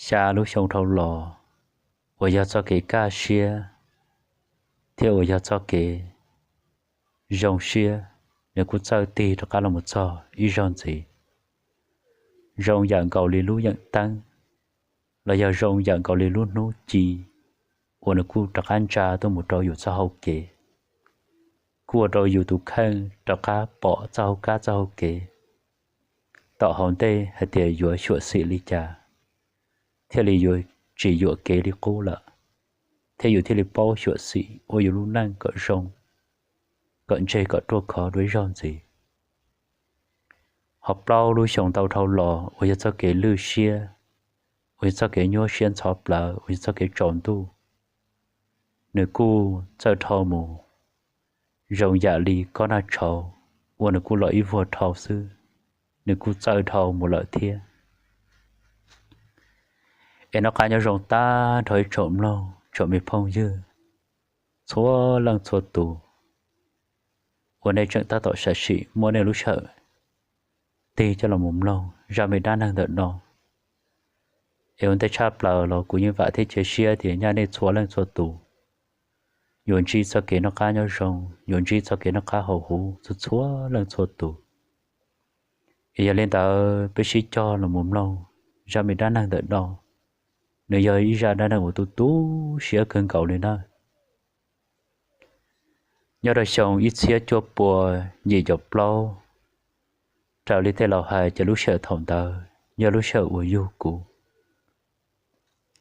Xya lub xyoo dhau los uas yog txoj kev kaj siab thiab uas yog txoj kev zoo siab, nws kuj txawj tig rov qab los mus txog ib zaug ntxiv. Zoo yam nkaus li lub yeem teeb, los yog zoo yam nkaus li lub hnub ci uas nws kuj rov qab ntsa tuaj mus rau yus txoj hau kev, kuj ua rau yus tus kheej rov qab pom txoj hau kab txoj hau kev tom hauv ntej hais tias yuav xyuam xim li cas thiaj li yuav tsis yuam kev li qub lawm, thiab yus thiaj li paub xyuam xim ua yus lub neej kom zoo, kom ntseg kom ruaj khov dua ib zaug ntxiv. Ho plaub lub xyoo ntau dhau los uas yog txoj kev lwj siab, uas yog txoj kev nyuaj siab ntxhov plawv, uas yog txoj kev tsaus ntuj, nws kuj txawj dhau mus zoo yam li kob nag tshauv uas nws kuj los ib vuag dhau xwb, nws kuj txawj dhau mus lawm thiab. Es noj qab nyob zoo tag nrho ib tsoom mloog tsoom me phooj ywg txhua leej txhua tus uas nej tseem tab tom sam sim muab nej lub sij hawm tig coj los mus mloog zaj me dab neeg ntawm no. Es ua ntej tshaj plaws los kuv yeej vam thiab cia siab tias nyaj nej txhua leej txhua tus yuav ntsib txoj kev noj qab nyob zoo, yuav ntsib txoj kev noj qab haus huv txhua txhua leej txhua tus. Es yog li ntawd peb sib cog los mus mloog zaj me dab neeg ntawm no. Nws yog ib zaj dab neeg uas tu tu siab kawg nkaus li na. Nyob rau xyoo ib txhiab cuaj pua yim caum plaub, raws li tej laus hais ces lub sij hawm thaum ntawd yog lub sij hawm uas yug kuv.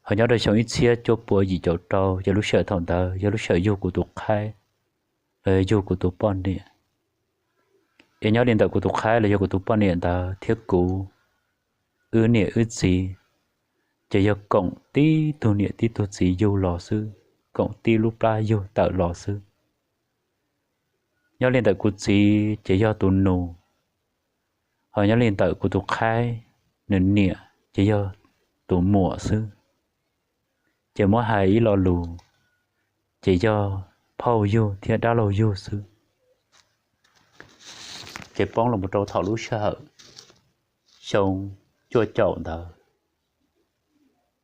Ho nyob rau xyoo ib txhiab cuaj pua yim caum rau ces lub sij hawm thaum ntawd yog lub sij hawm yug kuv tus qhaib los yog yug kuv tus poj niam. Es nyob li ntawm kuv tus qhaib los yog kuv tus poj niam ntawd thiab kuv, wb niam wb txiv ces yog koom tib tug niam tib tug txiv yug los xwb, koom tib lub plab yug tawm los xwb. Nyob li ntawm kuv txiv ces yog tus nus, ho nyob li ntawm kuv tus qhaib, nws niam ces yog tus muam xwb. Ces muab hais ib lo lus ces yog phauj yug thiab dab laug yug xwb. Ces poob los rau thaum lub sij hawm xyoo cuaj caum ntawd,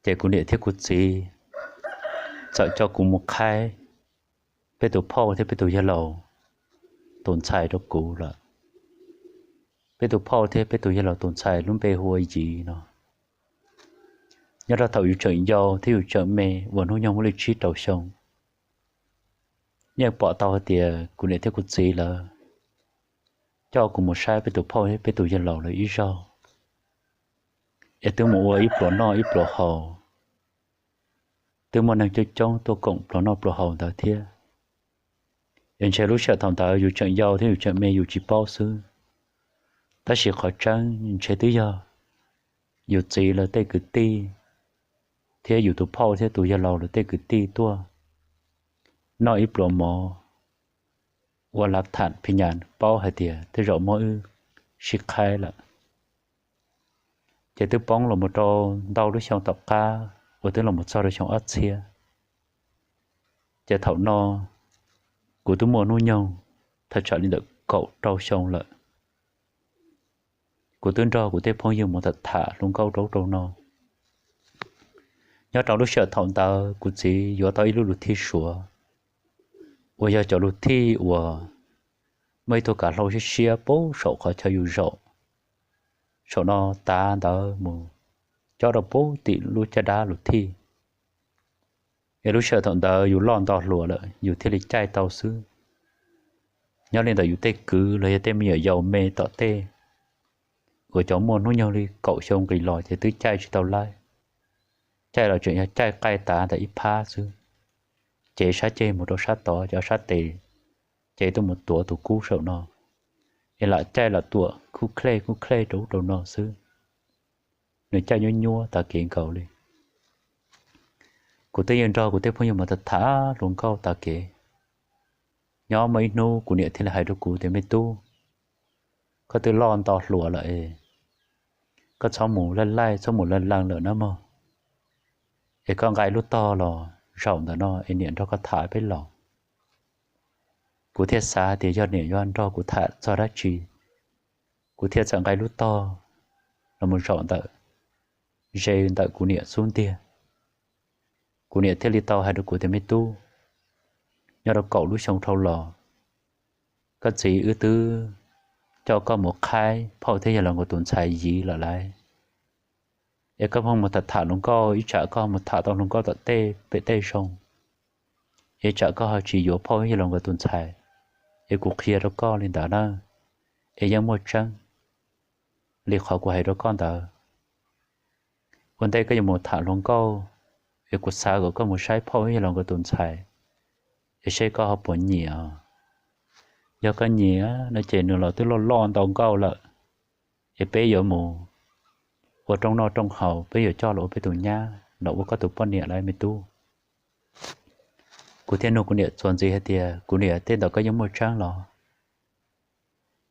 ces kuv niam thiab kuv txiv txawm coj kuv mus qhaib peb tus phauj thiab peb tus yawg laus tus ntxhais rau kuv lawm. Peb tus phauj thiab peb tus yawg laus tus ntxhais lub npe hu ua Yiv no. Nyob rau thaum yus tseem yau thiab yus tseem me uas hnub nyoog muaj li tsib rau xyoo, yeej pom tau hais tias kuv niam thiab kuv txiv lawv coj kuv mus saib peb tus phauj thiab peb tus yawg laus lawv ib zaug, es twb mus ua ib pluas noj ib pluas haus, twb muaj neeg coob coob tuaj koom pluas noj pluas haus ntawd thiab. Es ntshe lub sij hawm thaum ntawd yus tseem yau thiab yus tseem me yus tsis paub xwb, tab sis qhov tseeb ntshe twb yog yus txiv lawv tej kwv tij thiab yus tus phauj thiab tus yawg laus lawv tej kwv tij tuaj noj ib pluas mov, ua lav tham phis nyas paub hais tias tej zaum muab wb sib qhaib lawm. Ces twb poob los mus rau ntau lub xyoo tom qab uas twb los mus txog rau xyoo ob txhiab. Ces thaum no kuv twb muaj hnub nyoog thaj tsam li ntawm kaum rau xyoo lawm. Kuv twb nrog kuv tej phooj ywg mus tham tham hluas nkauj rau ub rau no. Nyob rau lub sij hawm thaum ntawd kuv txiv yuav tau ib lub lus thij Suav uas yog cov lus thij uas muaj ib tug kav hlau siab siab pub saum qhov chaw yus zaum, saum no tav ntawd mus cob rau pub tim lub caj dab lus thij. Es lub sij hawm thaum ntawd yus loj nto hluas lawm yus thiaj li caij tau xwb. Nyob li ntawm yus tej kwv los yog tej me nyuam yaus me tom tej uas cov muaj hnub nyoog li kaum xyoo nqis los ces twb caij tsis tau laib. Caij los tseem yog caij qaij tav ntawm ib phab xwb, ces sab ceg mus rau sab tod, ces sab tes ces tuaj mus tuav tus kub saum no, es lam caij lam tuam khuj khlej khuj khlej rau ub rau no xwb. Nws caij nyuab nyuab tag kev nkaus li. Kuv twb yeej nrog kuv tej phooj ywg mus tham tham hluas nkauj tag kev. Nyob muaj ib hnub kuv niam thiaj li hais rau kuv tias, Me tub, koj twb loj nto hluas lawm es koj txhob mus laij laij txhob mus lees lees lawm nawb mog, es koj nqa lub tog los zaum ntawm no es niam nrog koj tham peb los. Kuv thiaj xav tias yog niam yuav nrog kuv tham txog dab tsi, kuv thiaj txawm nqa lub tog los mus zaum ntawm ze ntawm kuv niam xub ntiag. Kuv niam thiaj li tau hais rau kuv tias, Me tub, nyob rau kaum lub xyoo dhau los, koj txiv wb twb coj koj mus qhaib phauj thiab yawg laus nkawd tus ntxhais Yiv lawm lauj. Es koj pheej mus tham tham hluas nkauj, ib tsam koj mus tham tau hluas nkauj tom tej pem tej zoo, es tsam koj ho tsis yuav phauj yawg laus nkawd tus ntxhais. Es kuv qhia rau koj li ntawd na, es yeej muaj tseeb li qhov kuv hais rau koj ntawd. Ua ntej koj yuav mus tham hluas nkauj, es kuv xav kom koj mus saib phauj yawg laus nkawd tus ntxhais, es seb koj ho puas nyiam. Yog koj nyiam no ces nws los twb loj loj ntau nkauj lawm, es peb yuav mus ua rooj noj rooj haus, peb yuav coj los ua peb tus nyab los ua koj tus poj niam lauj me tub. Kuv thiaj nug kuv niam txuas ntxiv hais tias, Kuv niam, tej ntawd koj yeej muaj tseeb los?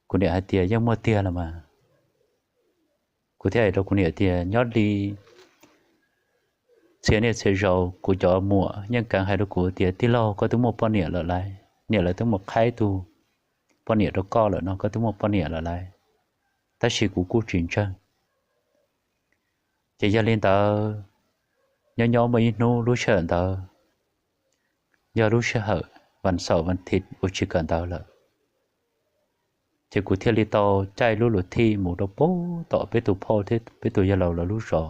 Kuv niam hais tias, Yeej muaj tiag los mas. Kuv thiaj hais rau kuv niam tias, Nyob li txhia niaj txhia zaus kuv cov muam yeej keev hais rau kuv tias, Tij laug, koj twb muaj poj niam lawm lauj, niam lawv twb mus qhaib tus poj niam rau koj lawm no, koj twb muaj poj niam lawm lauj. Tab sis kuv kuj tsis ntseeg. Ces yog li ntawd, nyob nyob muaj ib hnub lub sij hawm ntawd yog lub sij hawm vas xaum vas thiv uas tsis kawm ntawv lawm, ces kuv thiaj li tau caij lub luv thij mus rau pem tom peb tus phauj thiab peb tus yawg laus lawv lub zos.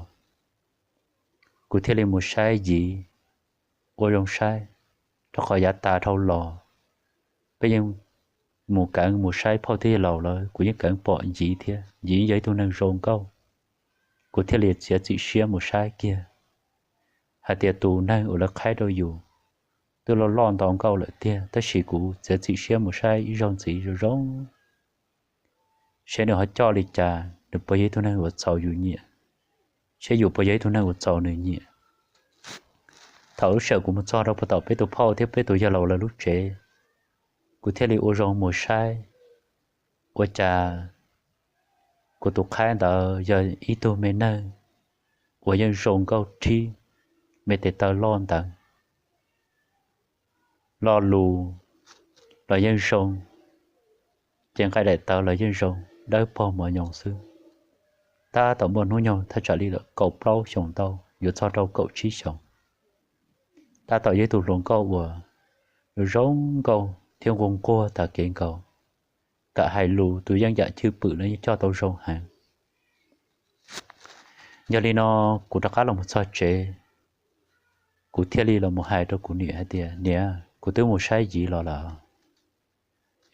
Kuv thiaj li mus saib Yiv ua zoo saib, rau qhov yav tas dhau los peb yeej mus keev mus saib phauj thiab yawg laus lawv, kuv yeej keev pom Yiv thiab, Yiv yog ib tug neeg zoo nkauj. Kuv thiaj li txiav txim siab mus saib kiag hais tias tus neeg uas lawv qhaib rau yus twb loj loj ntau nkauj lawm tiag, tab sis kuv txiav txim siab mus saib ib zaug ntxiv zoo zoo, seb nws ho coj li cas, nws puas yog ib tug neeg uas txaus yus nyiam, seb yus puas yog ib tug neeg uas txaus nws nyiam. Thaum lub sij hawm kuv mus txog rau pem tom peb tus phauj thiab peb tus yawg laus lawv lub tsev, kuv thiaj li ua zoo mus saib, ua cas kuv tus qhaib ntawd yog ib tug me neeg uas yeej zoo nkauj rhib, me tes taw loj nteev, lo lus los yeej zoo, ces nqaij daim tawv los yeej zoo, dawb paug mos nyoos xwb. Tab tom muaj hnub nyoog thaj tsam li lawm kaum plaub xyoos ntau yuav txog rau kaum tsib xyoos. Tab tom yog ib tug hluas nkauj uas zoo nkauj thiab nquag nquag tag kev nkaus, kam hais lus tus yeej yam cwj pwm los yeej coj tau zoo heev. Yog li no kuv rov qab los mus txog tsev, kuv thiaj li los mus hais rau kuv niam hais tias, Niam, kuv twb mus saib Yiv los lawm,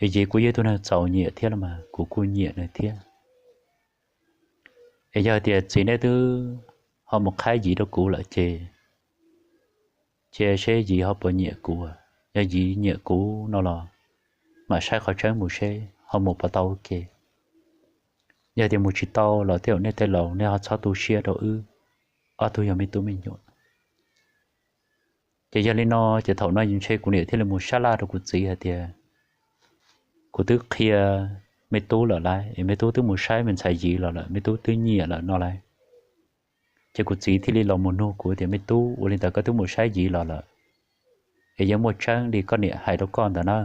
es Yiv kuj yog ib tug neeg txaus nyiam thiab los mas kuv kuj nyiam nws thiab. Es yog tias txiv nej twb ho mus qhaib Yiv rau kuv lawm ces cia seb Yiv ho puas nyiam kuv. Yog Yiv nyiam kuv no los mam saib qhov tseeb mus seb ho mus puas tau ua ke. Yog tias mus tsis tau los tej zaum nej tej laus nej ho txhob tu siab rau wb, ob tug yog me tub me nyuam. Ces yog li no ces thaum no ntshe kuv niam thiaj li mus sab laj rau kuv txiv hais tias, Kuv twb qhia me tub lawm lauj, es me tub twb mus saib me ntxhais Yiv los lawm, me tub twb nyiam lawm no lauj. Ces kuv txiv thiaj li los mus nug kuv tias, Me tub, ua li ntawd koj twb mus saib Yiv los lawm, es yeej muaj tseeb li koj niam hais rau koj ntawd na?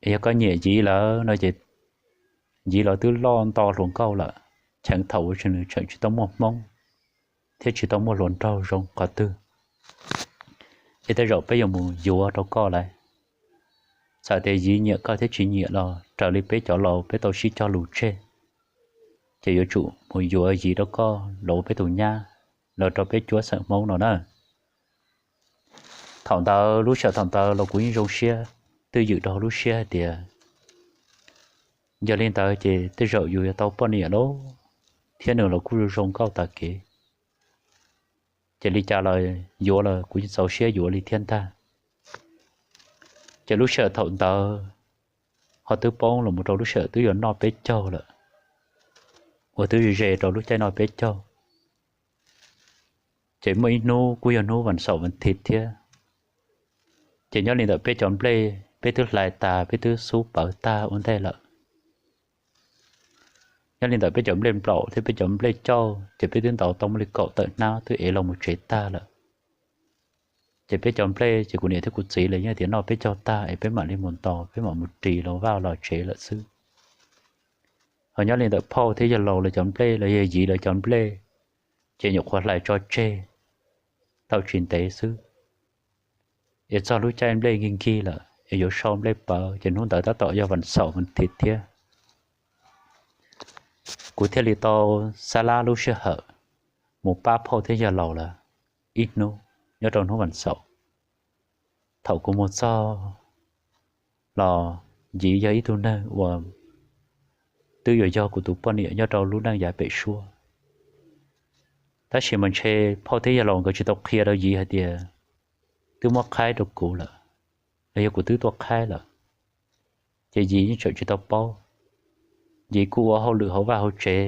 Es yog koj nyiam Yiv lawm no ces Yiv los twb loj nto hluas nkauj lawm, cheem thaum uas nws tseem tsis tau muaj hmoob thiab tsis tau muaj hluas nraug zoo qhov twg, es tej zaum peb yuav mus yuav rau koj lauj. Txawm tias Yiv nyiam koj thiab tsis nyiam los raws li peb cov laus peb tau sib cog lus tseg, ces yuav tsum mus yuav Yiv rau koj los ua peb tus nyab, los rau peb cuab xeem hmoob no na. Thaum ntawd lub sij hawm thaum ntawd los kuv yeej zoo siab twj ywm rau hauv lub siab hais tias, Yog li ntawd ces tej zaum yus yuav tau poj niam lauj, thiab nws los kuj zoo nkauj tag kev, ces li cas los yuav los kuv yeej txaus siab yuav li thiab ntag. Ces lub sij hawm thaum ntawd ho twb poob los mus rau lub sij hawm twb yuav noj peb caug lawm, uas twb ze ze rau lub caij noj peb caug. Ces muaj ib hnub kuj yog hnub vas xaum vas thiv thiab, ces nyob li ntawm peb cov nplej peb twb hlais tas peb twb xub pawv tag ua ntej lawm. Nyob li ntawm peb cov nplej nplaum thiab peb cov nplej cauj ces peb twb ntaus tau muaj li kaum tawm hnab twb ev los mus tsev tag lawm. Ces peb cov nplej ces kuv niam thiab kuv txiv lawv yeej tias noj peb caug tag es peb mam li mus ntaus peb mam mus ris los vaj los tsev lawm xwb. Ho nyob li ntawm phauj thiab yawg laus lawv cov nplej los yog Yiv lawv cov nplej, ces nyuam qhuav hlais tso tseg tau tsis ntev xwb, es txog lub caij nplej nkig nkig lawm es yuav sau nplej pawv ces hnub ntawd tab tom yog vas xaum vas thiv thiab. Kuv thiaj li tau xab lab lub sij hawm mus pab phauj thiab yawg laus lawv ib hnub nyob rau hnub vas xaum. Thaum kuv mus txog los Yiv yog ib tug neeg uas twb yuav yog kuv tus poj niam nyob rau lub neej yav pem suab, tab sis mas ntshe phauj thiab yawg laus nkawd tsis tau qhia rau Yiv hais tias twb muab qhaib rau kuv lawm, los yog kuv twb tuaj qhaib lawm, ces Yiv yeej tseem tsis tau paub. Yiv kuj ua hauj lwm hauv vaj hauv tsev,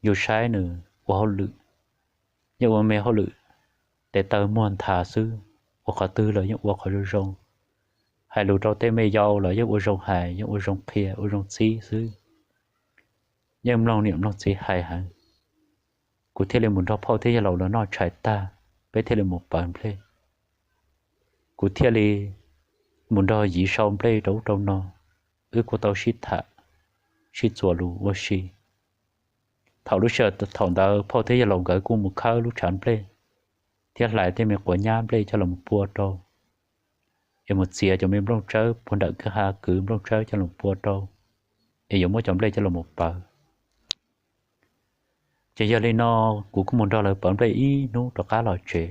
yus saib nws ua hauj lwm yeej ua me hauj lwm, tes taw muag nthav xwb, ua qhov twg los yeej ua qhov zoo zoo, hais lus rau tej me yau los yeej ua zoo hais, yeej ua zoo qhia, ua zoo txib xwb, yeej mloog niam mloog txiv hais heev. Kuv thiaj li mus nrog phauj thiab yawg laus lawv noj tshais tag, peb thiaj li mus pawv nplej. Kuv thiaj li mus nrog Yiv sau nplej rau ub rau no, wb kuj tau sib tham, sib txuas lus ua si. Thaum lub sij hawm thaum ntawd phauj thiab yawg laus nkawd kuj mus khawb lub tshav nplej thiab hlais tej me quav nyab nplej coj los pua rau, es mus txiav cov me nplooj tsawb puag nram kwj ha kwv nplooj tsawb coj los pua rau, es yuav muab cov nplej coj los pawv. Ces yog li no, kuv kuj mus nrog lawv pawv nplej ib hnub rov qab los tsev.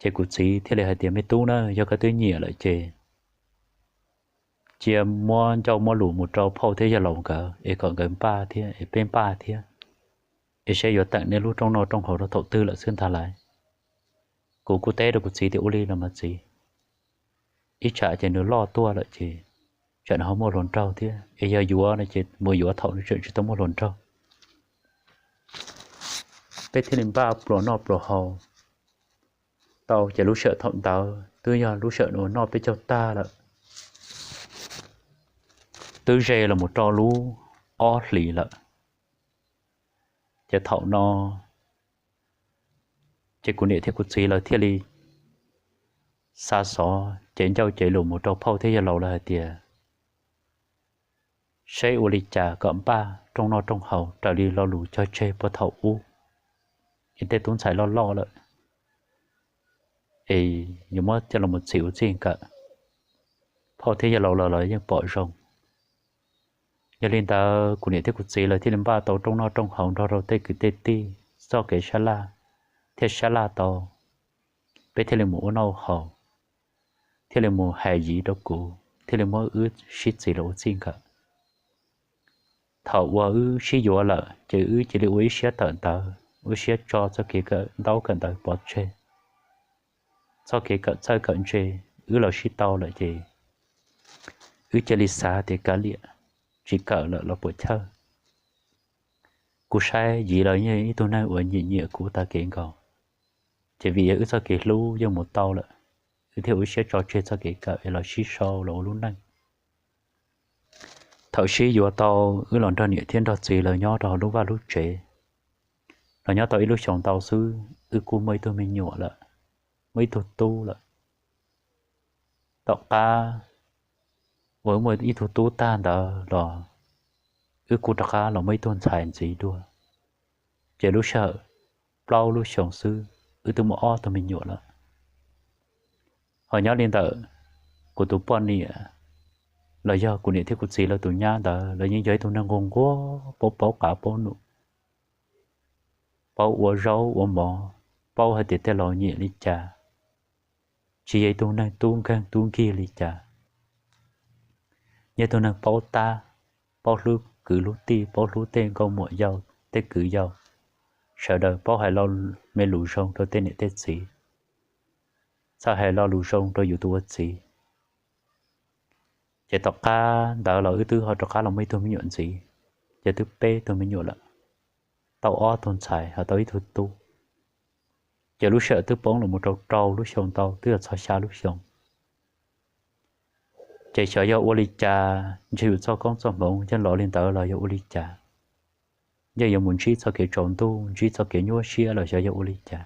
Ces kuv txiv thiaj li hais tias, Me tub na, yog koj twb nyiam lawm ces cia muab ncauj muab lus mus rau phauj thiab yawg laus nkawd es kom nkawd npaj thiab es peb npaj thiab, es saib yuav teem nej lub rooj noj rooj haus rau thaum twg lawm xwb ntag lauj. Kuv kuj teb rau kuv txiv tias, Ua li los mas txiv, ib tsam ces nws loj tuaj lawm ces tsam nws ho muaj hluas nraug thiab, es yog yuav no ces mus yuav thaum nws tseem tsis tau muaj hluas nraug. Peb thiaj li npaj pluas noj pluas haus tau, ces lub sij hawm thaum ntawd twb yog lub sij hawm uas noj peb caug tag lawm, twb ze los mus rau lub ob hlis lawm. Ces thaum no ces kuv niam thiab kuv txiv lawv thiaj li xa xov cev ncauj cev lus mus rau phauj thiab yawg laus lawv hais tias, saib ua li cas kom npaj rooj noj rooj haus raws li lo lus cog tseg puag thaum ub, es tej tub ntxhais loj loj lawm es yuav muab coj los txhim ua txij nkawm. Phauj thiab yawg laus lawv los yeej pom zoo. Yog li ntawd kuv niam thiab kuv txiv lawv thiaj li npaj tau rooj noj rooj haus nrog rau tej kwv tej tij txoj kev sab laj, thiaj sab laj tau, peb thiaj li mus ua noj haus, thiaj li mus hais Yiv rau kuv, thiaj li muab wb sib txis los ua txij nkawm. Thaum uas wb sib yuav lawm ces wb cia li ua ib siab tawm ntawv, ua siab tso txoj kev kawm ntaub kawm ntawv pov tseg. Txoj kev kawm txawj kawm ntse wb los sib tau lawm ces wb cia li xav tias kav liam, tsis kawm lawm los puas chawj. Kuv saib Yiv los yeej ib tug neeg uas nyiam nyiam kuv tag kev nkaus, ces vim yog wb txoj kev hlub yeej mus tau lawm, wb thiaj ua ib siab tso tseg txoj kev kawm es los sib sau los ua lub neej. Thaum sib yuav tau, wb los nrog niam thiab nrog txiv lawv nyob rau hauv lub vaj lub tsev, los nyob tau ib lub xyoos ntau xwb wb kuj muaj ib tug me nyuam lawm, muaj ib tug tub lawm. Tom qab uas wb muaj ib tug tub tag ntawd los wb kuj rov qab los muaj ib tug ntxhais ntxiv dua. Ces lub sij hawm plaub lub xyoos xwb wb twb muaj ob tug me nyuam lawm. Ho nyob li ntawm kuv tus poj niam los yog kuv niam thiab kuv txiv lawv tus nyab ntawd los yeej yog ib tug neeg nquag nquag, paub paub qav paub num, paub ua zaub ua mov, paub hais tias tej laus nyiam li cas, tsis yog ib tug neeg tub nkeeg tub nkig li cas. Yog ib tug neeg paub tab, paub hlub kwv hlub tij, paub hlub tej nkauj muam yau, tej kwv yau, sawv daws paub hais lo me lus zoo rau tej niam tej txiv, txawj hais lo lus zoo rau yus tus ua txiv. Ces tom qab ntawd los wb twb ho rov qab los muaj ib tug me nyuam ntxiv, ces twb peb tug me nyuam lawm, tau ob tug ntxhais ho tau ib tug tub. Ces lub sij hawm twb poob los mus rau rau lub xyoo ntau, twb yog txog xya lub xyoo. Ces xyov yog ua li cas, ntshe yus txoj koob txoj hmoov yeej los li ntawd los yog ua li cas, yeej yuav mus ntsib txoj kev tsaus ntuj, ntsib txoj kev nyuaj siab los xyov yog ua li cas.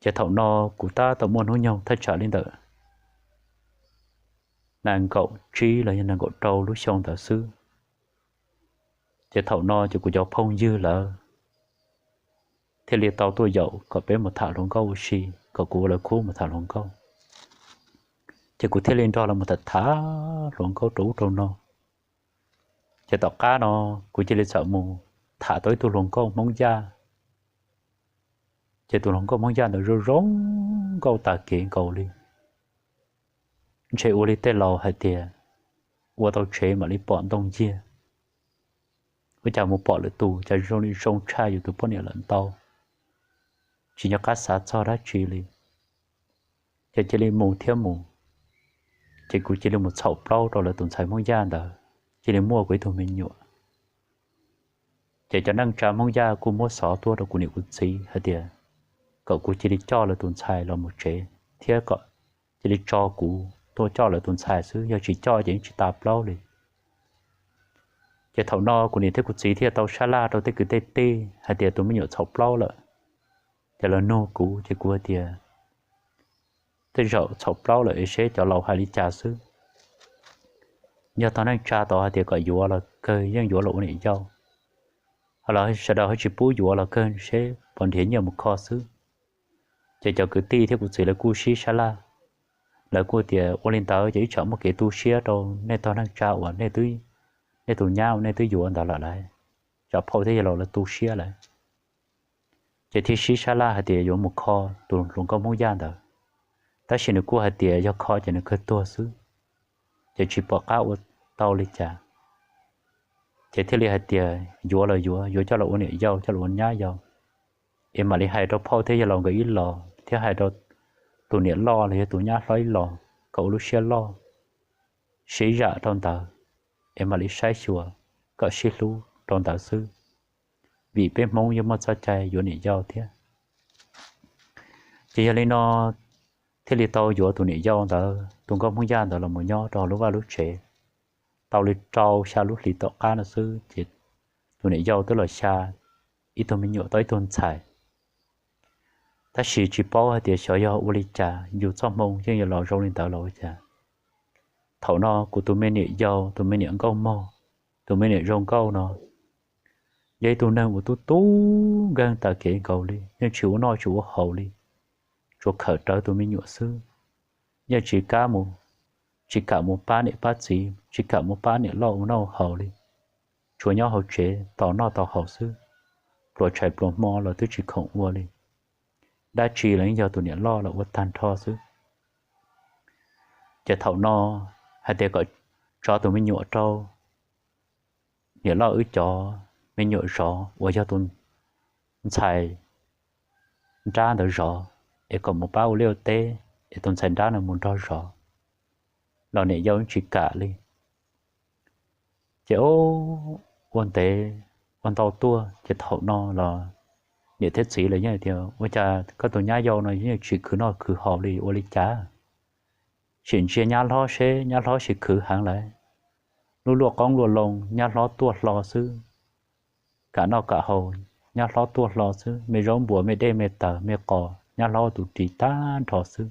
Ces thaum no kuv tab tom muaj hnub nyoog thaj tsam li ntawm nees nkaum tsib los yog nees nkaum rau lub xyoo ntawd xwb. Ces thaum no ces kuv cov phooj ywg lawv thiaj li tau tuaj yaum kom peb mus tham hluas nkauj ua si, kom kuv ua lawv khub mus tham hluas nkauj. Ces kuv thiaj li nrog lawv mus tham tham hluas nkauj rau ub rau no. Ces tom qab no kuv cia li txawm mus tham tau ib tug hluas nkauj Hmoob Yaj. Ces tus hluas nkauj Hmoob Yaj ntawd zoo zoo nkauj tag kev nkaus li. Ntshe ua li tej laus hais tias ua tau tsev mam li pom ntoo nciag. Ua cas mus pom lwm tus cas zoo li zoo tshaj yus tus poj niam lawm ntau, tsis nco qab xav txog dab tsi li. Ces cia li mus thiab mus, ces kuv cia li mus txhaum plaub rau lawv tus ntxhais Hmoob Yaj ntawd, cia li muaj kuv ib tug me nyuam. Ces cov neej tsa Hmoob Yaj kuj muab xov tuaj rau kuv niam kuv txiv hais tias kom kuv cia li coj lawv tus ntxhais los mus tsev thiab kom cia li tso kuv tuaj coj lawv tus ntxhais xwb, yog tsis coj ces yeej tsis tas plaub li. Ces thaum no kuv niam thiab kuv txiv thiaj tau sab laj rau tej kwv tej tij hais tias tus me nyuam txhaum plaub lawm. Ces lawv nug kuv ces kuv hais tias tej zaum txhaum plaub lawm es seb cov laus hais li cas xwb. Yog tog neej tsa tod hais tias kom yuav los kawg yeej yuav los ua niam yau, ho los sawv daws ho tsis pub yuav los kawg seb puas nrhiav nyiaj mus kho xwb. Ces cov kwv tij thiab kuv txiv lawv kuj sib sab laj, lawv kuj tias ua li ntawd ces ib tsam muaj kev tu siab rau nej tog neej tsa uas nej tus nyab uas nej twb yuav ntawd lawm lauj, tsam phauj thiab yawg laus lawv tu siab lawm. Ces thiaj sib sab laj hais tias yuav mus kho tus hluas nkauj Hmoob Yaj ntawd, tab sis nws kuj hais tias yog kho ces nws kawg tuag xwb, ces tsis pom qab ua tau li cas. Ces thiaj li hais tias yuav los yuav, yuav coj los ua niam yau coj los ua nyab yau, es mam li hais rau phauj thiab yawg laus nkawd ib los thiab hais rau tus niam loj los yog tus nyab hlob ib los kom ua lub siab loj, sib zam rau ntawd, es mam li saib xyuas kom sib hlub rau ntawd xwb, vim peb Hmoob yeej muaj txoj cai yuav niam yau thiab. Ces yog li no thiaj li tau yuav tus niam yau ntawd, tus nkauj Hmoob Yaj ntawd los mus nyob rau lub vaj lub tsev. Tau li rau xya lub hlis tom qab no xwb ces tus niam yau twb los xya ib tug me nyuam tau ib tug ntxhais. Tab sis tsis paub hais tias xyov yog ua li cas yus txoj hmoo yeej yuav los zoo li ntawd los ua cas. Thaum no kuv tus me niam yau, tus me niam nkauj mog, tus me niam zoo nkauj no, yog ib tug neeg uas tub tub nkeeg tas kev nkaus li, yeej tsis ua noj tsis ua haus li, tsuas khawm rawv tus me nyuam xwb. Yeej tsis kam mus, tsis kam mus pab niam pab txiv, tsis kam mus pab niam loj ua noj ua haus li, tsuas nyob hauv tsev tos noj tos haus xwb. Pluas tshais pluas hmo los twb tsis khoom ua li, dab tsi los yeej yog tus niam loj los ua tag nrho xwb. Ces thaum no hais tias kom tso tus me nyuam rau niam loj wb cov me nyuam zov uas yog tus ntxhais nrab ntawd zov, es kom mus pab ua liaj ua teb, es tus ntxhais nrab no mus nrog zov, los niam yau tsis kam li. Ces ua ntev ua ntau tuaj ces thaum no los niam thiab txiv lawv yeej tias ua cas koj tus nyab yau no yeej tsis khwv noj khwv haus li ua li cas. Sim ntsia nyab hlob seb nyab hlob sim khwv heev lawm, lub luaj qoob luaj loo nyab hlob tuaj hlo xwb, kam noj kam haus nyab hlob tuaj hlo xwb, me zaub npuas me dej me taws me qos nyab hlob ua tus ris tag nrho xwb.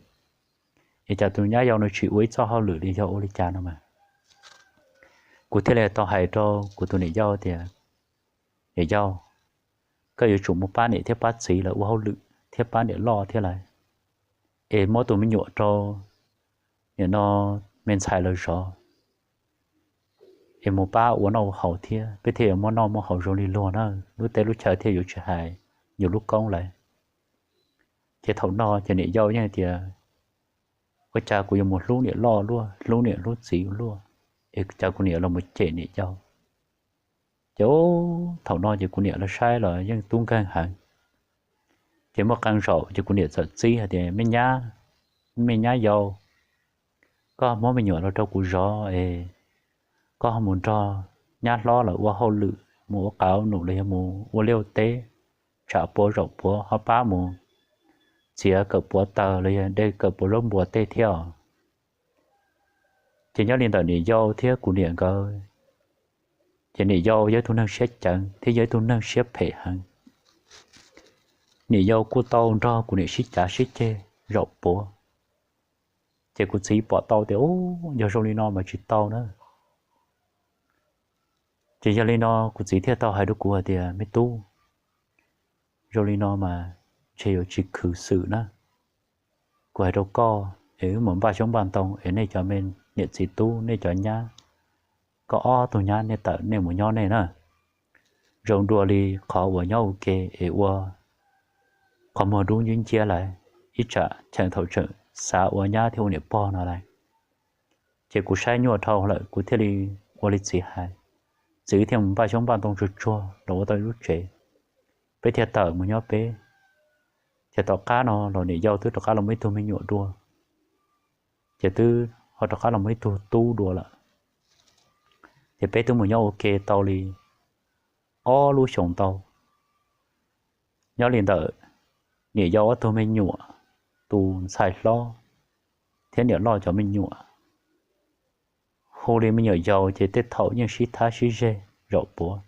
Es cas tus nyab yau no tsis ua ib txoj hauj lwm li yog ua li cas no mas. Kuv thiaj li tau hais rau kuv tus niam yau tias, niam yau, koj yuav tsum mus pab niam thiab pab txiv lawv ua hauj lwm thiab pab niam loj thiab lawv, es muab tus me nyuam rau niam no me ntxhais lawv zov, es mus pab ua noj ua haus thiab peb thiaj yuav muaj noj muaj haus zoo li luag na, lub teb lub chaw thiaj yuav tsis hais yus lub koob lawm. Ces thaum no ces niam yau yeej tias, ua cas kuv yuav mus hlub niam loj luaj, hlub niam hlub txiv luaj, es cas kuv niam los mus cem niam yau. Ces thaum no ces kuv niam los saib los yeej tub nkeeg heev. Ces muaj qee zaum ces kuv niam txawm txib hais tias, me nyab, me nyab yau, koj muab me nyuam los rau kuv zov es koj ho mus nrog nyab hlob lawv ua hauj lwm, mus ua qav ua num los yog mus ua liaj ua teb, tshav puav zaum puav ho pab mus txiav kawm puav taws los yog de kawm puav zaub npuas tej thiab os. Ces nyob li ntawm niam yau thiab kuv niam nkawd, ces niam yau yog ib tug neeg siab ceev thiab yog ib tug neeg siab phem heev. Niam yau kuj tau nrog kuv niam sib cav sib ceg zaum puav. Ces kuv txiv pom tau tias, u, yog zoo li no mas tsis tau na. Ces yog li no kuv txiv thiaj tau hais rau kuv hais tias, me tub, Zoo li no mas ntshe yuav tsis khwv xwm na. Kuv hais rau koj es wb mus npaj xyoob npaj ntoo es nej cov me niam txiv tub, nej cov nyab, koj ob tug nyab nej tawm nej mus nyob nej na. Zoo dua li qhov uas nyob ua ke es ua qhov muag dub nciab nciab lawm, ib tsam cheem thaum tseem xav ua nyab thiab ua niam pog no lawm. Ces kuv saib nyuaj dhau lawm kuv thiaj li ua li txiv hais. Txiv thiaj mus npaj xyoob npaj ntoo tsuag tsuag los ua tau ib lub tsev. Peb thiaj tawm mus nyob peb. Ces tom qab no los niam yau twb rov qab los muaj ib tug me nyuam dua, ces twb ho rov qab los muaj ib tug tub dua lawm. Ces peb twb mus nyob ua ke tau li ob lub xyoos ntau. Nyob li ntawm niam yau ob tug me nyuam, tus ntxhais hlob thiab niam loj cov me nyuam, hu li me nyuam yaus ces tej thaum yeej sib thab sib zeg zaum puav,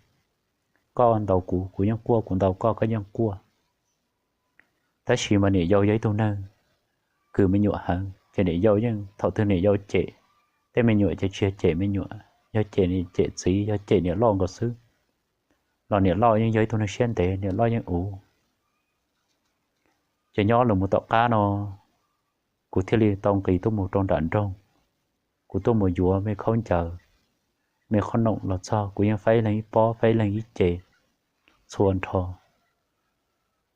koj ntaus kuv, kuv yeej quaj, kuv ntaus koj, koj yeej quaj. Tab sis mas niam yau yog ib tug neeg kws me nyuam heev, ces niam yau yeej thaum twg niam yau cem tej me nyuam ces tsis yog cem me nyuam, yog cem cem txiv, yog cem niam loj nkaus xwb. Los niam loj yeej yog ib tug neeg siab ntev, niam loj yeej uv. Ces nyob los mus tom qab no, kuv thiaj li tau nqis tuaj mus rau nram nroog. Kuv tuaj mus yuav me khaub ncaws, me qhob noom los txog kuv yeej faib leeg ib pob, faib leeg ib ce txhua nrho.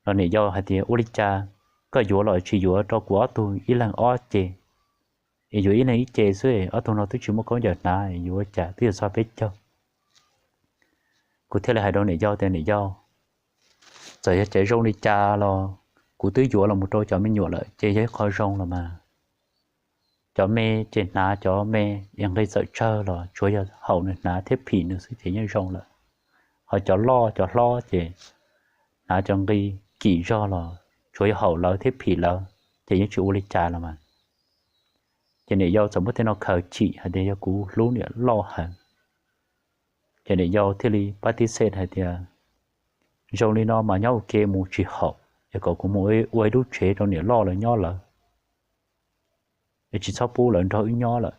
Los niam yau hais tias, ua li cas koj yuav los tsis yuav rau kuv ob tug ib leeg ob ce, es yuav ib leeg ib ce xwb, ob tug no twb tsis muaj khaub ncaws hnav, yuav ua cas twb yuav txog peb caug. Kuv thiaj li hais rau niam yau tias, niam yau, txawm yog caiv zoo li cas los kuv twb yuav los mus rau cov me nyuam lawm ces yog ib qho zoo los mas. Cov me ces hnav cov me es nqi txawm tsawg los tsuav yog haum nws hnav thiab phim nws xwb ces yeej zoo lawm. Ho cov loj cov hlob ces hnav cov nqi kim zog los tsuav yog haum lawv thiab phim lawv ces yeej tsis ua li cas los mas. Ces niam yau txawm muab tej no khaws chim hais tias yog kuv hlub niam loj heev. Ces niam yau thiaj li pab tib xej hais tias, zoo li no mas nyob ua ke mus tsis haum, es kom kuv mus ua ib lub tsev rau niam loj lawv nyob lawv, es tsis txhob pub lawv nrog wb nyob lawm.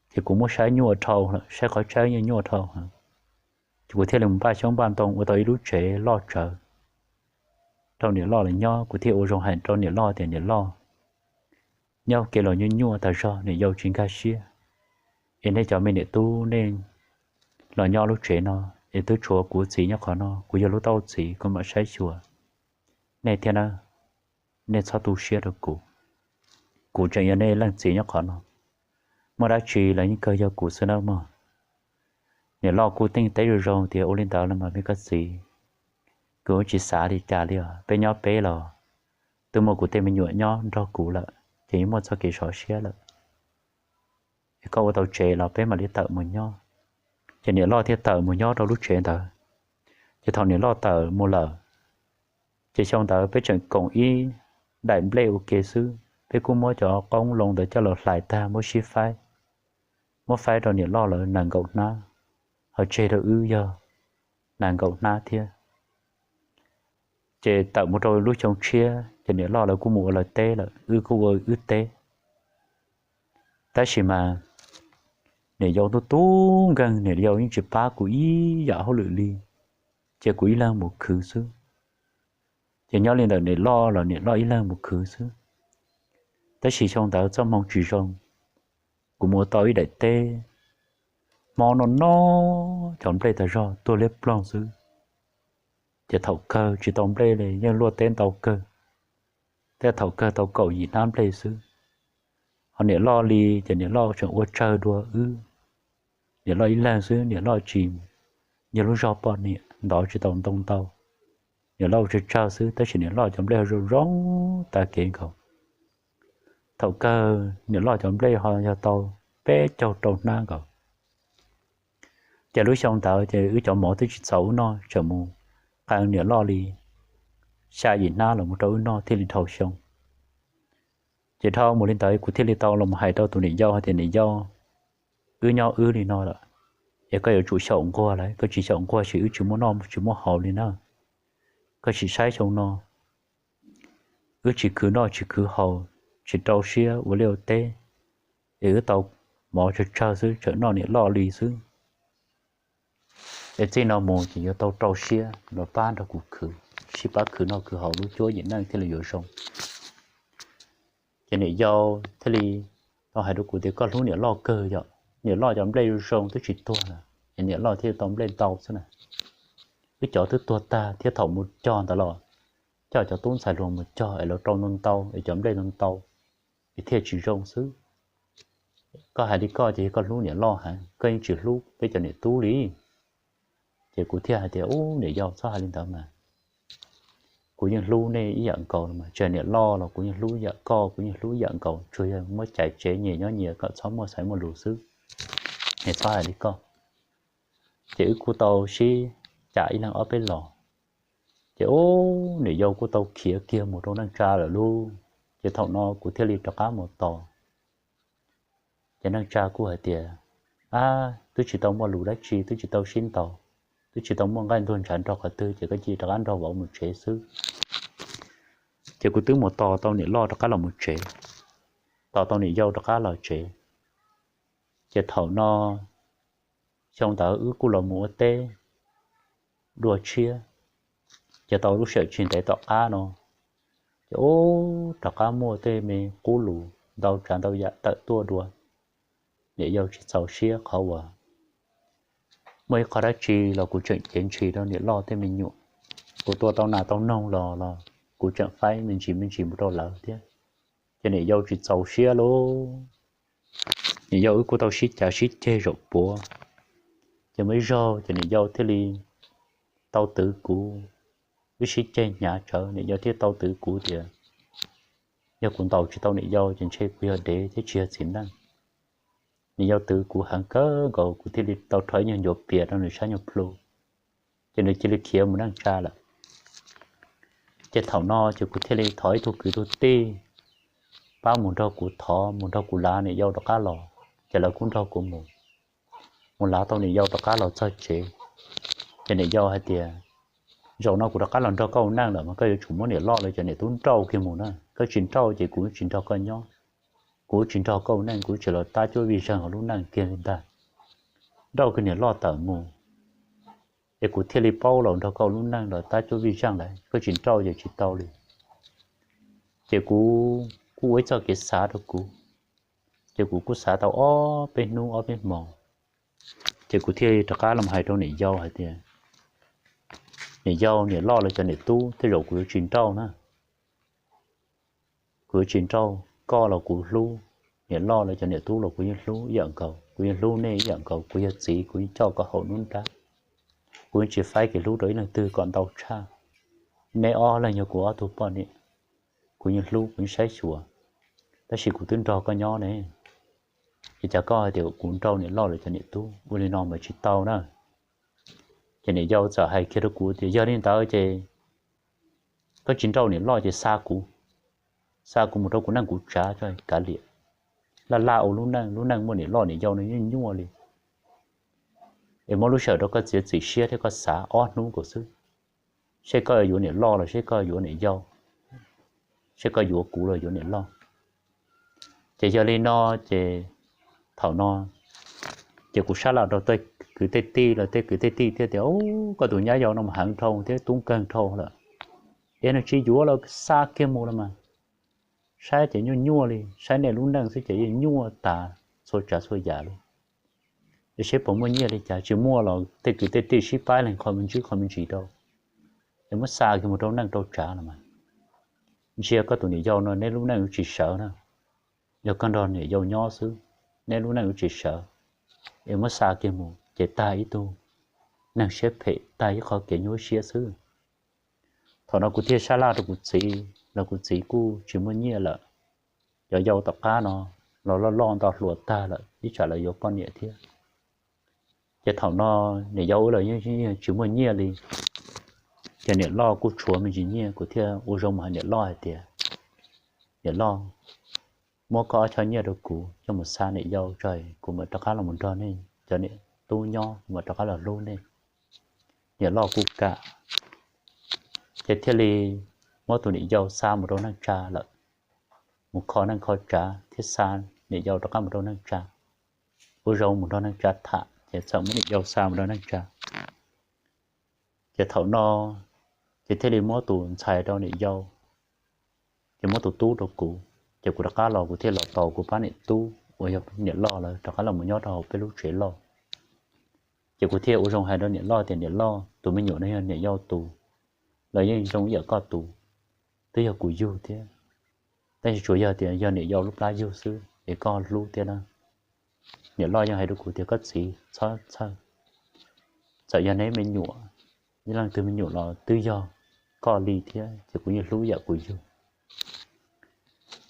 Ces kuv muab saib nyuaj dhau, saib qhov tseeb yeej nyuaj dhau. Ces kuv thiaj li mus npaj xyoob npaj ntoo ua tau ib lub tsev loj tsawv rau niam loj lawv nyob. Kuv thiaj ua zoo hais rau niam loj tias, niam loj, nyob ua ke los nyuaj nyuaj tas zog, niam yau tsis nkag siab, es nej cov me niam tub nej los nyob lub tsev no, es twb tshuav kuv txiv nyob qhov no, kuv yog lub tauj txiv kuv mam saib xyuas nej thiab na. Nej txhob tu siab rau kuv, kuv tseem yog nej leej txiv nyob qhov no, muaj dab tsi los yeej kawg yog kuv xwb nawb mog. Niam loj kuj teeb teb zoo zoo tias, ua li ntawd los mas me koj txiv, kuv tsis xav li cas li os, peb nyob peb los twb muaj kuv tej me nyuam nyob nrog kuv lawm ces yeej muaj txoj kev sov siab lawm. Es koj ua tau tsev los peb mam li tawm mus nyob. Ces niam loj thiaj tawm mus nyob rau lub tsev ntawd. Ces thaum niam loj tawm mus lawm, ces xyoo ntawd peb tseem koom ib daim nplej ua ke xwb, peb kuj muab cov qoob loo ntawd coj los hlais tag muab sib faib, muab faib rau niam loj lawv nees nkaum hnab, ho tseg rau wb yog nees nkaum hnab thiab. Ces tawm mus rau lub xyoo tshiab ces niam loj lawv kuj mus ua lawv teb lawm, wb kuj ua wb teb. Tab sis mas niam yau tub tub nkeeg, niam yau yeej tsis pab kuv ib yam hauj lwm li, cia kuv ib leeg mus khwv xwb. Ces nyob li ntawm niam loj los niam loj ib leeg mus khwv xwb. Tab sis xyoo ntawd txoj hmoo tsis zoo, kuv mus ua tau ib daim teb, hmo noj noj cov nplej tas zog tuag liab ploog xwb. Ces thaum kawg tsis tau nplej li, yeej luaj teb ntau kawg, tej thaum kawg tau kaum yim hnab nplej xwb. Ho niam loj li ces niam loj tseem ua tsawg dua wb, niam loj ib leeg xwb, niam loj tsis yog lub zog poj niam ntov tsis tau ntoo ntau. Niam loj ua tsawg tsawg xwb tab sis niam loj cov nplej zoo zoo tag kev nkaus. Thaum kawg niam loj cov nplej ho yog tau peb caug rau hnab nkaus. Ces lub xyoo ntawd ces wb cov mov twb tsis txaus wb noj, tseem mus qee niam loj li xya yim hnab los mus rau wb noj thiaj li dhau xyoo. Ces dhau mus li ntawd kuv thiaj li tau los hais rau tus niam yau hais tias, niam yau, wb nyob wb li no lawm, es koj yuav tsum xyaum nquag lawm, koj tsis xyaum nquag ces wb tsis muaj noj tsis muaj haus li na. Koj sim saib xyoo no wb tsis khwv noj tsis khwv haus, tsis rau siab ua liaj ua teb, es wb tau mov tsawg tsawg xwb tseem noj niam loj li xwb. Es txij no mus ces yuav tau rau siab los pab nrog kuv khwv. sib pab khwv noj khwv haus lub cuab yim neej thiaj li yuav zoo. Ces niam yau thiaj li tau hais rau kuv tias koj hlub niam loj kawg yom, niam loj cov nplej zoo zoo twb tsis tuag na, es niam loj thiaj tau nplej ntau xwb na. Wb cov twb tuag tag thiab thaum mus cog ntawd los coj cov tub ntxhais hluas mus cog es lawv rau ntau ntau es cov nplej ntau ntau es thiaj tsis zoo xwb. Koj hais li koj ces koj hlub niam loj heev, koj yeej tsis hlub peb cov niam tub li. Ces kuv thiaj hais tias ub niam yau txhob hais li ntawd mas, kuv yeej hlub nej ib yam nkaus los mas, tsis hais niam loj los kuv yeej hlub ib yam, koj kuv yeej hlub ib yam nkaus, tsuas yog muab cais tsev nyias nyob nyias kom txhob muaj xaiv muaj lus xwb, es txhob hais li koj. Ces wb kuj tau sib cam ib leeg ob peb los, ces ub niam yau kuj tau khiav kiag mus rau neej tsa lawm lauj. Ces thaum no kuv thiaj li rov qab mus tos. Ces neej tsa kuj hais tias, ab twb tsis tau muaj lus dab tsi, twb tsis tau sib ntaus, twb tsis tau muaj nqaij ntuag ntshav nrog qhov twg, ces koj cia li rov qab nrog vauv mus tsev xwb. Ces kuv twb mus tos tau niam loj rov qab los mus tsev, tos tau niam yau rov qab los tsev. Ces thaum no xyoo ntawd wb kuj los mus ua teb dua tshiab, ces tau lub sij hawm tsis ntev tom qab no, ces ub rov qab muaj tej me qub lus ntau tsav ntau yam tawm tuaj dua. Niam yau tsis txaus siab qhov uas muaj ib qho dab tsi los kuv tseem cev ntshis rau niam loj tej me nyuam. Kuv tua tau nas tau noog los los kuv tseem faib me ntsis me ntsis mus rau lawv thiab. Ces niam yau tsis txaus siab lauj. Niam yau wb kuj tau sib cav sib ceg zaum puav. Ces muaj ib zaug ces niam yau thiaj li tau twv kuv, wb sib ceg hnyav tsawv, niam yau thiaj tau twv kuv tias yog kuv ntaus tsis tau niam yau ces ntshe kuv yog dev thiab tsis yog txiv neej. Niam yau twv kuv heev kawg nkaus, kuv thiaj li tau rho ib nyuag ncuav pias rau nws sab nyuag plhu, ces nws cia li khiav mus neej tsa lawm. Ces thaum no ces kuv thiaj li thov ib tug kwv tug tij pab mus nrog kuv thov, mus nrog kuv lav niam yau rov qab los, ces lawv kuj nrog kuv mus, mus lav tau niam yau rov qab los txog tsev. Ces niam yau hais tias, zaum no kuv rov qab los nrog koj ua neej lawm mas koj yuav tsum muab niam loj lawv cov niam tub nrauj kiag mus na, koj tsis nrauj ces kuv tsis nrog koj nyob, kuv tsis nrog koj ua neej, kuv tsis los tab cuab vij zeeg hauv lub neej kiag li ntag. Nrauj kiag niam loj tawm mus, es kuv thiaj li paub los nrog koj ua lub neej los tab cuab vij zeeg lawm, koj tsis nrauj ces tsis tau li. Ces kuv kuj ua ib txoj kev xav rau kuv, ces kuv kuj xav tau ob peb hnub ob peb hmos, ces kuv thiaj li rov qab los hais rau niam yau hais tias, niam yau, niam loj lawv cov niam tub tej zaum kuv yuav tsis nrauj na. Kuv yuav tsis nrauj, koj los kuv hlub, niam loj lawv cov niam tub los kuv yeej hlub ib yam nkaus, kuv yeej hlub nej ib yam nkaus, kuv yog txiv kuv yeej coj koj haum nruab nrab. Kuv yeej tsis faib kev hlub rau ib leej twg kom ntau tshaj. Neb ob leeg yog kuv ob tug poj niam, kuv yeej hlub kuv yeej saib xyuas, tab sis kuv twb nrog koj nyob ne, es cas koj hais tias kuv nrauj niam loj lawv cov niam tub, ua li no mas tsis tau na. Ces niam yau txawm hais kiag rau kuv tias yog li ntawd ces koj tsis nrauj niam loj ces xa kuv, xa kuv mus rau kuv neej kuv tsav tso kav liam. Laj laj ua lub neej, lub neej muaj niam loj niam yau no nyuaj nyuaj li. Es muab lub sij hawm rau koj txiav txim siab thiab koj xav ob hnub nkaus xwb, seb koj yuav niam loj los seb koj yuav niam yau, seb koj yuav kuv los yuav niam loj. Ces yog li no ces thaum no ces kuv sab laj rau tej kwv tej tij los tej kwv tej tij thiaj tias, koj tus nyab yau no mas heev dhau thiab tub nkeeg dhau lawm, es nws tsis yuav los xa kiag mus los mas, saib ces nyuaj nyuaj li, saib nej lub neej xwb ces yeej nyuaj tas txhua tsav txhua yam li. Es seb puas muaj nyiaj li cas, tsis muaj los tej kwv tej tij sib pab lees qhov me ntsis qhov me ntsis rau, es muab xa kiag mus rau neej rau tsav los mas, ntsia koj tus niam yau no neb lub neej yuav tsis sawv na. Yog koj nrog niam yau nyob xwb, neb lub neej yuav tsis sawv, es muab xa kiag mus ces tag ib tug neeg siab phem, tag ib qho kev nyuaj siab xwb. Thaum no kuv thiaj sab laj rau kuv txiv los kuv txiv kuj tsis muaj nyiaj lawm, cov yau tom qab no los loj loj nto hluas tag lawm ib tsam lawv yuav poj niam thiab. Ces thaum no niam yau wb los yeej tsis muaj nyiaj li. Ces niam loj kuj tshuav me ntsis nyiaj, kuv thiaj ua zoo mus hais niam loj hais tias, niam loj, muab koj ob choj nyiaj rau kuv coj mus xa niam yau tso, kuv mam rov qab los nrog nej cov niam tub nyob, kuv mam rov qab los hlub nej. Niam loj kuj kam, ces thiaj li muab tus niam yau xa mus rau neej tsa lawm, mus kho neej kho tsav thiab xa niam yau rov qab mus rau neej tsa. Ua zoo mus nrog neej tsa tham ces txawm muab niam yau xa mus rau neej tsa. Ces thaum no Ces thiaj li muab tus ntxhais rau niam yau, ces muab tus tub rau kuv, ces kuv rov qab los kuv thiaj los tos kuv pab niam tub uas yog niam loj lawv rov qab los mus nyob rau hauv peb lub tsev loj. Ces kuv thiaj ua zoo hais rau niam loj tias niam loj, tus me nyuam no yog niam yau tus, los yeej zoo ib yam koj tus, twb yog kuv yug thiab, tab sis tsuas yog tias yog niam yau lub plab yug xwb es koj hlub thiab na. Niam loj yeej hais rau kuv tias koj txiv txhob txhawj, txawm yog neb me nyuam, ib leej twg me nyuam los twb yog koj li thiab ces kuv yeej hlub yam kuv yug.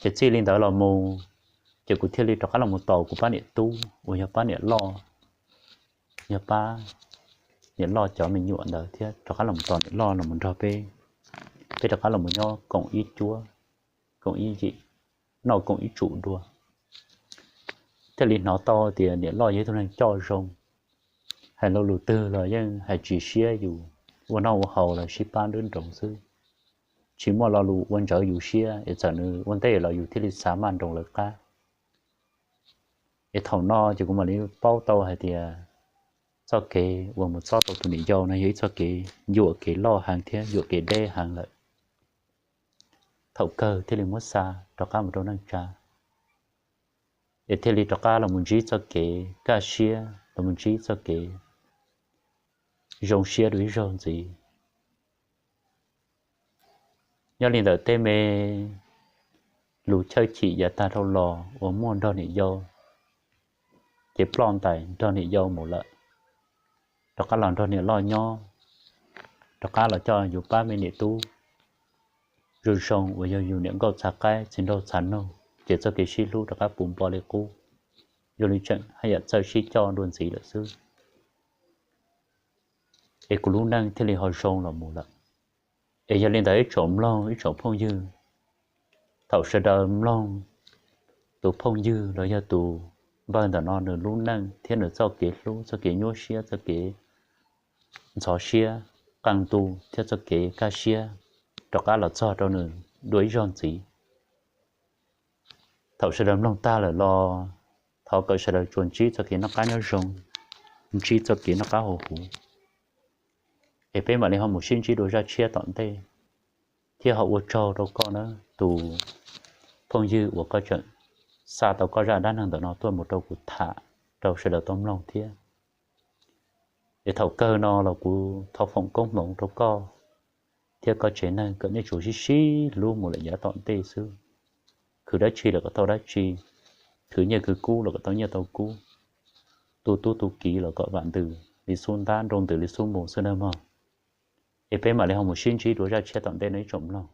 Ces txij li ntawd los mus, ces kuv thiaj li rov qab los mus tos kuv pab niam tub uas yog pab niam loj, yog pab niam loj cov me nyuam ntawd thiab rov qab los mus tos niam loj los mus nrog peb, peb rov qab los mus nyob koom ib cuab, koom ib yim, noj koom ib tsum dua. Thiaj li hnov tau tias niam loj yog ib tug neeg coj zoo, hais lo lus twg los yeej hais tsis siab yus, ua noj ua haus los sib pab nruab nroos xwb, tsis muaj lo lus ua ntsawv yus siab es txawm nws ua ntej los yus thiaj li xav maj nroos lawv qab. Es thaum no ces kuv mam li paub tau hais tias txoj kev uas mus txob tau tus niam yau no yog ib txoj kev yuam kev loj heev thiab yuam kev deb heev lawm. Thaum kawg thiaj li muab xa rov qab mus rau neej tsa, es thiaj li rov qab los mus ntsib txoj kev kaj siab, los mus ntsib txoj kev zoo siab dua ib zaug ntxiv. Nyob li ntawm tej me lus chawj chim yav tag dhau los uas muaj nrog niam yau, ces ploj ntais nrog niam yau mus lawm, rov qab los nrog niam loj nyob, rov qab los coj yus pab me niam tub zoo zoo uas yog yus niam nkauj txhav qaib txiv nraug txhav noog, ces txoj kev sib hlub rov qab puv npo li qub, zoo li tseem haj yam txawj sib coj dua ntxiv lawm xwb. Es kuv lub neej thiaj li ho zoo los mus lawm. Es yog li ntawd ib tsoom mloog ib tsoom phooj ywg, thaum sawv daws mloog tus phooj ywg los yog tus npawg ntawm no nws lub neej thiab nws txoj kev hlub, txoj kev nyuaj siab, txoj kev ntxhov siab, qee ntu thiab txoj kev kaj siab rov qab los txog rau nws dua ib zaug ntxiv. Thaum sawv daws mloog tag lawm los thov kom sawv daws tsuas ntsib txoj kev noj qab nyob zoo, ntsib txoj kev noj qab haus huv, es peb mam li ho mus sib ntsib dua zaj tshiab tom ntej, thiab ho ua tsaug rau koj na tus phooj ywg uas koj tseem xa tau koj zaj dab neeg ntawm no tuaj mus rau kuv tham rau sawv daws tau mloog thiab. Es thaum kawg no los kuv thov foom koob hmoov rau koj thiab koj tsev neeg kom nej tsuas sib sib hlub mus lawm yav tom ntej xwb. Khwv dab tsi los kom tau dab tsi, khwv nyiaj khwv kub los kom tau nyiaj tau kub, tu tub tu kiv los kom vam ntws li xub ntab, nroo ntws li xub mus xwb nawb mog. Es peb mam li ho mus sib ntsib dua zaj tshiab tom ntej no ib tsoom mloog.